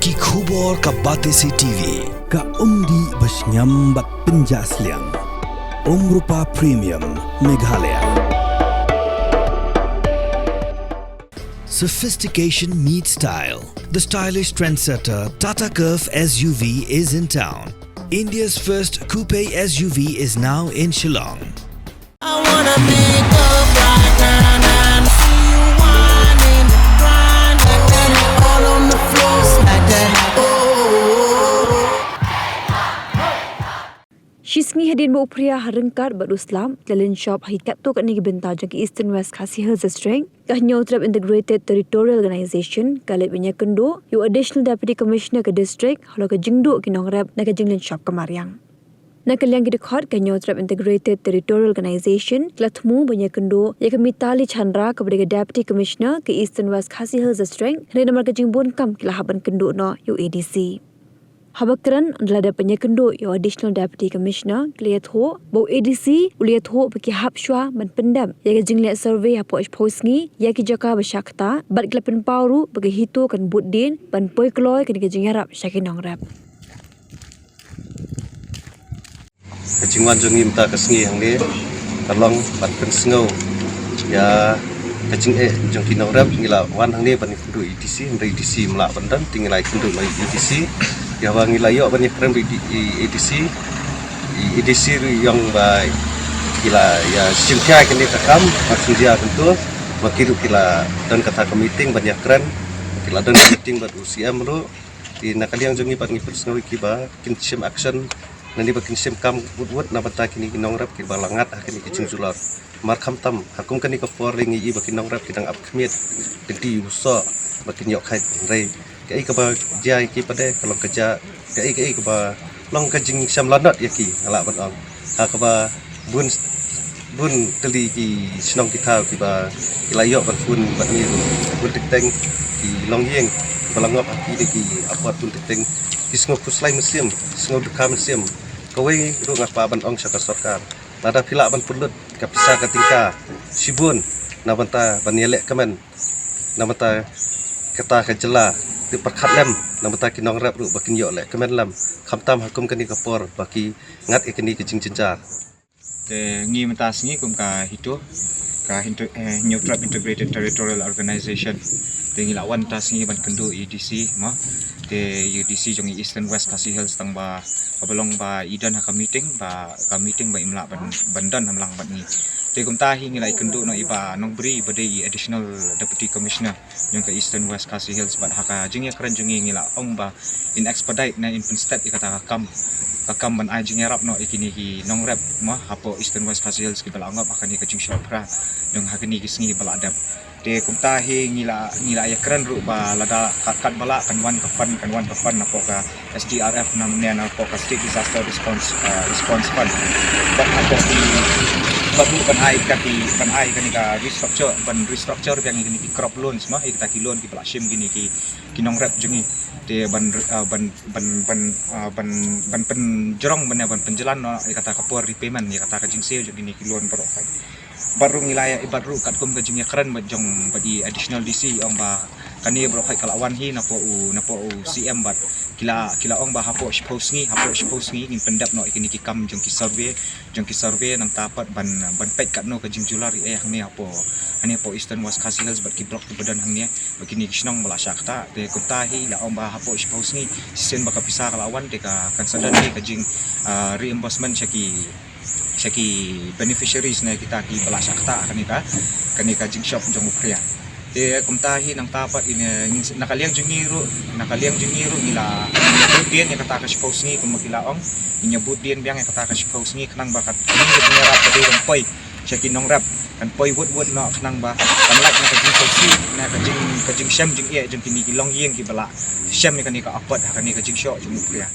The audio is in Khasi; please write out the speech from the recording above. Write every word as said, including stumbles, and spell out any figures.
Ki khubor ka Batesi T V. Ka umdih ba shngiam bad pynjah sliang. Umrupa Premium Meghalaya. Sophistication meets style. The stylish trendsetter Tata Curvv S U V is in town. India's first coupe S U V is now in Shillong. I wanna pick up right now and see you whining, grinding, all on the floor, smack that. Oh. Shisngi hadien ba u Priya ha ryngkat bad u Slap la leit shop ha ki katto katne ki bynta jong ka Eastern West Khasi Hills District, ka Hynñiewtrep Integrated Territorial Organization ka la leit ban ïakynduh ïa u Additional Deputy Commissioner ka district halor ka jingduh ki nongrep na ka jingleit shop ka mariang. Na ka liang ki dkhot ka Hynñiewtrep Integrated Territorial Organization ki la thmu ban ïakynduh ïa ka Mitali Chandra kaba dei ka Deputy Commissioner ka Eastern West Khasi Hills District, hynrei namar ka jingbun kam ki la hap ban kynduh noh ïa u A D C. Haba kren ynda la dep ban ïakynduh ïa u Additional Deputy Commissioner, ki la ïathuh ba u A D C u la ïathuh ba ki hap shuwa ban pyndep ïa ka jingleh survey hapoh shiphew sngi ïa ki jaka ba shah kata, bad ki la pynpaw ruh ba ka HITO kan bud dien ban poi kloi kane ka jingïarap sha ki nongrep. Ka jingwan jong ngi mynta ka sngi hangne ka long ban pynsngew ïa ka jingeh jong ki nongrep. Ngi la wan hangne ban ïakynduh ïa u A D C, hynrei u A D C um lah ban don, te ngi la ïakynduh noh ïa u A D C. Ïa ba ngi la ïoh ban ïakren bad u A D C, u A D C ruh u ong ba ki la ïa shim khia ïa kane ka kam, ba shu jia kyntu, ba ki ruh ki la don kata ka meeting ban ïakren, ki la don ka meeting bad u C M ruh. Te na ka liang jong ngi pat ngi pynsngew ïa ki ba kin shim action, lane ba kin shim kam wut wut na bynta kine ki nongrep kiba la ngat ha kine ki jingjulor. Mar khamtam ha kum kane ka por ngi ïohi ba ki nongrep ki dang ap khmied, kin tih u soh ba kin ïoh kheit, hynrei kaei kaba jia ïa ki pat de ka long ka jia, kaei kaei kaba long ka jingshem lanot ïa ki, nga lah ban ong. Ha kaba bun, bun tylli ki shnong ki thaw kiba ki la ïoh ban phone bad ngi ruh, bun teng teng ki longïing kiba la ngop ha kine ki apot, bun teng teng ki sngew khuslai mynsiem, ki sngew dukha mynsiem. Kawei ruh nga kwah ban ong sha ka sorkar, lada phi lah ban pynlut ka pisa ka tyngka shibun na bynta ban ïaleh kmen na bynta kata ka jylla, te pyrkhat lem na bynta ki nongrep ruh ba kin ïoh leh kmen lem, khamtam ha kum kane ka por ba ki ngat ïa kine ki jingjynjar. Te ngi mynta sngi kum ka HITO, ka Hynñiew, eh, Hynñiewtrep Integrated Territorial Organization. Te ngi la wan mynta sngi ban kynduh ïa u A D C mo. Te ïa u A D C jong ngi Eastern West Khasi Hills, tang ba, ba long ba i don ha ka meeting, ba ka meeting ba im lah ban, ban don hamlang bad ngi. Te kumta hi ngi la ïakynduh noh ïa i Bah Nongbri ba dei i Additional Deputy Commissioner jong ka Eastern West Khasi Hills, bad ha ka jingïakren jong ngi ngi la ong ba in expedite ne in pynsted ïa kata ka kam, ka kam ban ai jingïarap noh ïa kine ki nongrep mo hapoh Eastern West Khasi Hills kiba la ngop ha kane ka jingshoh phra jong ha kine ki sngi ba la dep. Te kumta hi ngi la, ngi la ïakren ruh ba lada kat, kat ba lah kan wan ka fund, kan wan ka fund napoh ka S D R F ne napoh ka State Disaster Response, uh, Response Fund. Bad hapoh ki, bad ruh ban ai ka ki, ban ai kane ka restructure, ban restructure biang ïa kine ki crop loans mo, ïa kita ki loan kiba la shim kine ki, ki nongrep jong ngi. Te ban, uh, ban, ban, ban, uh, ban, ban pynjrong ban, ban pynjlan noh ïa kata ka por repayment ïa kata ka jingsiew jong kine ki loan baroh. Bad ruh ngi la ïa, bad ruh katkum ka jingïakren bad jong, bad i Additional D C, ong ba kane baroh ka la wan hi napoh u, napoh u C M bad ki la, ki la ong ba hapoh shiphew sngi, hapoh shiphew sngi ngin pyndep noh ïa kine ki kam jong ki survey, jong ki survey, nangta pat ban, ban peit katno ka jingjulor ïa hangne hapoh, hangne hapoh Eastern West Khasi Hills bad ki block kiba don hangne, bad kine ki shnong ba la shah kata. Te kumta hi la ong ba hapoh shiphew sngi shisien ba ka pisa ka la wan te ka, kan sa don hi ka jing, ah, reimbursement sha ki sha ki beneficiaries ne kita kiba la shah kata kane ka, kane ka jingshop jong u Priya. Te kumta hi nangta pat ine ngin, na ka liang jong ngi ruh, na ka liang jong ngi ruh ngi la, ngi la bud dien ïa kata ka shiphew sngi kumba ki la ong. Ngi la bud dien biang ïa kata ka shiphew sngi khnang ba kat kane ka jingïarap ka dei ban poi sha ki nongrep, kan poi wut wut noh khnang ba kan lait na ka jingsngewsih, na ka jing, ka jingshem jingeh jong kine ki longïing kiba la shem ïa kane ka apot ha kane ka jingshoh jong u Priya.